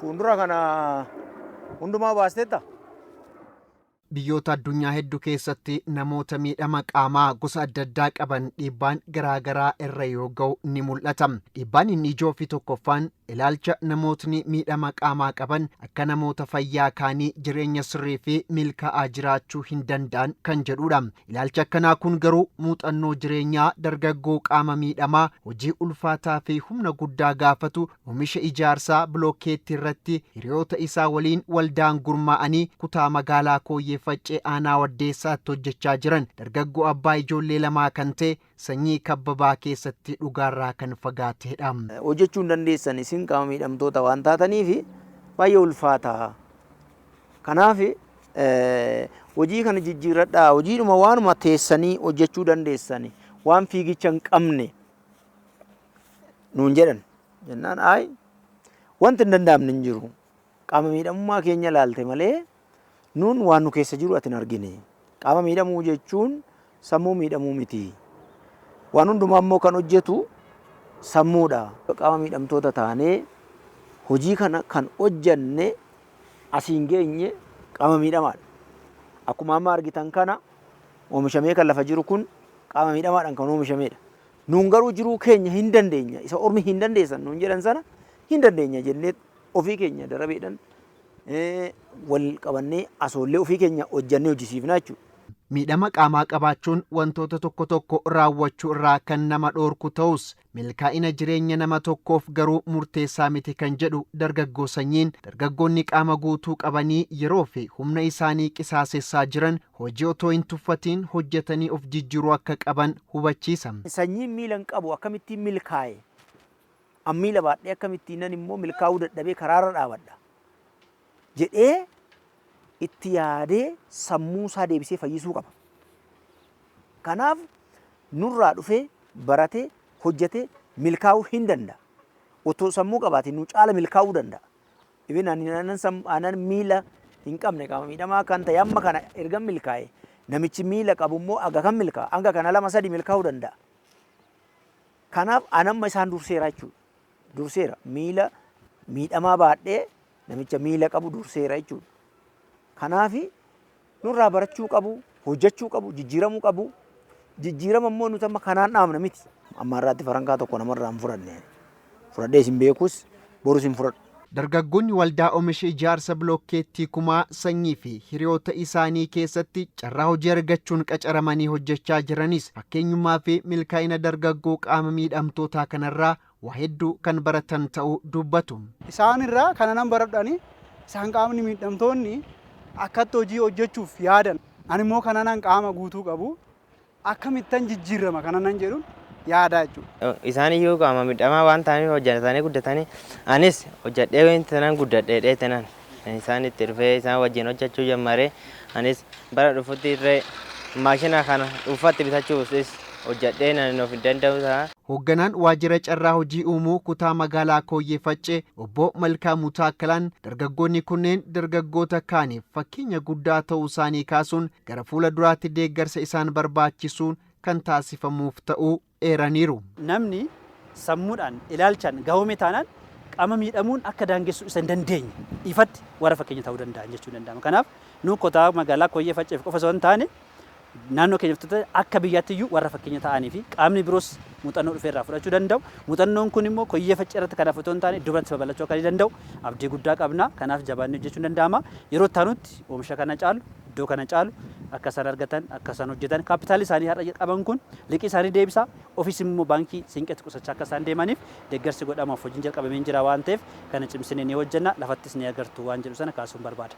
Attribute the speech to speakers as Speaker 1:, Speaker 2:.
Speaker 1: Fuuldura kana hundumaa baasteetta?
Speaker 2: Biyyoota addunyaa hedduu keessatti namoota miidhama qaamaa gosa adda addaa qaban dhiibbaan garaagaraa irra yoo ga'u ni mul'ata. Dhiibbaan inni ijoo fi tokkoffaan ilaalcha namootni miidhama qaamaa qaban akka namoota fayyaa kaanii jireenya sirrii fi milkaa'aa jiraachuu hin danda'an kan jedhudha. Ilaalchi akkanaa kun garuu muuxannoo jireenyaa dargaggoo qaama miidhamaa hojii ulfaataa fi humna guddaa gaafatu oomisha ijaarsaa bilookeetti irratti hiriyoota isaa waliin waldaan gurmaa'anii kutaa magaalaa Kooyyee Faccee aanaa Waddeessaatti hojjechaa jiran dargaggoo abbaa ijoollee lamaa kan ta'e Sanyii Kabbabaa keessatti dhugaarraa kan fagaatedha.
Speaker 1: Hojjechuu hin dandeessan, isin qaama miidhamtoota waan taataniif baay'ee ulfaata. Kanaaf hojii kana jijjiirradhaa, hojiidhuma waanuma teessanii hojjechuu dandeessan, waan fiigicha hin qabne nuun jedhan. Jennaan ayi, wanti hin danda'amne hin jiru. Qaama miidhamummaa keenya ilaalte malee nuun waan nu keessa jiru ati hin argine. Qaama miidhamuu jechuun sammuu miidhamuu miti. Waan hundumaa immoo kan hojjetu sammuudha. Qaama miidhamtoota taanee hojii kana kan hojjenne asiin geenye qaama miidhamaadha. Akkuma amma argitan kana oomishamee kan lafa jiru kun qaama miidhamaadhaan kan oomishamedha. Nuun garuu jiruu keenya hin dandeenya. Isa ormi hin dandeessan nuun jedhan sana hin dandeenya jennee ofii keenya darabeedhaan wal qabannee asoollee ofii keenya hojjannee hojjisiifna jechuudha.
Speaker 2: Miidhama qaamaa qabaachuun wantoota tokko tokko raawwachuu irraa kan nama dhoorku ta'us, milkaa'ina jireenya nama tokkoof garuu murteessaa miti kan jedhu dargaggoo Sanyiin, dargaggoonni qaama guutuu qabanii yeroo fi humna isaanii qisaasessaa jiran hojii otoo hin tuffatiin hojjetanii of jijjiiruu akka qaban hubachiisa.
Speaker 1: Sanyiin miila hin qabu akkamittiin milkaa'e? An miila baadhee akkamittiinan immoo milkaa'uu dadhabee karaarra dhaabadha jedhee itti yaadee sammuu isaa deebisee fayyisuu qaba. Kanaaf nurraa dhufee baratee hojjetee milkaa'uu hin danda'a. Otoo sammuu qabaate nu caala milkaa'uu danda'a. Even ani anan miila hin qabne, qaama miidhamaa kan ta'e, amma kana erga milkaa'e, namichi miila qabu immoo aga kan milkaa'a, hanga kana lama sadi milkaa'uu danda'a. Kanaaf an amma isaan durseera jechuudha. Durseera. Miila miidhamaa baadhee namicha miila qabu durseera jechuudha. Kanaaf nurraa barachuu qabu, hojjechuu qabu, jijjiiramuu qabu. Jijjiirama immoo nuti amma kanaan dhaabna miti. Amma irraatti farankaa tokko namarraa hin fudhanne. Fudhadhees hin beekus, borus hin fudhadhu.
Speaker 2: Dargaggoonni waldaa oomisha ijaarsa bilookkeettii Kumaa Sanyii fi hiriyoota isaanii keessatti carraa hojii argachuun qacaramanii hojjechaa jiranis fakkeenyummaa fi milkaa'ina dargaggoo qaama miidhamtootaa kanarraa waa hedduu kan baratan ta'uu dubbatu.
Speaker 3: Isaan irraa kana nan baradhu ani, isaan qaamni miidhamtoonni akkatti hojii hojjechuuf yaadan, ani immoo kana nan qaama guutuu qabu akkamittan jijjiirrama kana nan jedhuun yaadaa jechuudha.
Speaker 4: Isaan iyyuu qaama miidhamaa waan ta'aniif hojjetanii guddatanii, anis hojjedhee tanan guddadhee tanan isaan itti dhufee isaan wajjin hojjechuu jammaree, anis bara dhufutti illee maashina kana dhuunfaatti bitachuufis hojjedhee nan of danda'u ta'a.
Speaker 2: Hoogganaan waajjira carraa hojii uumuu kutaa magaalaa Kooyyee Faccee obbo Malkaamuu Taakkalaan dargaggoonni kunneen dargaggoota kaaniif fakkeenya guddaa ta'uu isaanii kaasuun gara fuula duraatti deeggarsa isaan barbaachisuun kan taasifamuuf ta'uu eeraniiru.
Speaker 5: Namni sammuudhaan ilaalchaan gahoome taanaan qaama miidhamuun akka daangessu isa hin dandeenye ifatti warra fakkeenya ta'uu danda'an jechuun danda'ama. Kanaaf nu kutaa magaalaa Kooyyee Facceef qofa osoo hin taane, naannoo keenyaaf akka biyyaatti iyyuu warra fakkeenya ta'anii fi qaamni biroos muuxannoo dhufee irraa fudhachuu danda'u. Muuxannoon kun immoo Kooyyee Faccee irratti kanaaf otoo hin taane iddoo biratti babal'achuu akka danda'u abdii guddaa qabna. Kanaaf jabaannee hojjechuun danda'ama. Yeroo itti aanutti oomisha kana caalu, iddoo kana caalu akka isaan argatan, akka isaan hojjetan, kaapitaalli isaanii har'a qaban kun liqii isaanii deebisa. Ofiis immoo baankii Siinqeetti qusachaa akka isaan deemaniif deeggarsi godhamaaf hojiin jalqabamee jira waan ta'eef, kana cimsinee ni hojjenna, lafattis ni agartu waan jedhu sana kaasuun barbaada.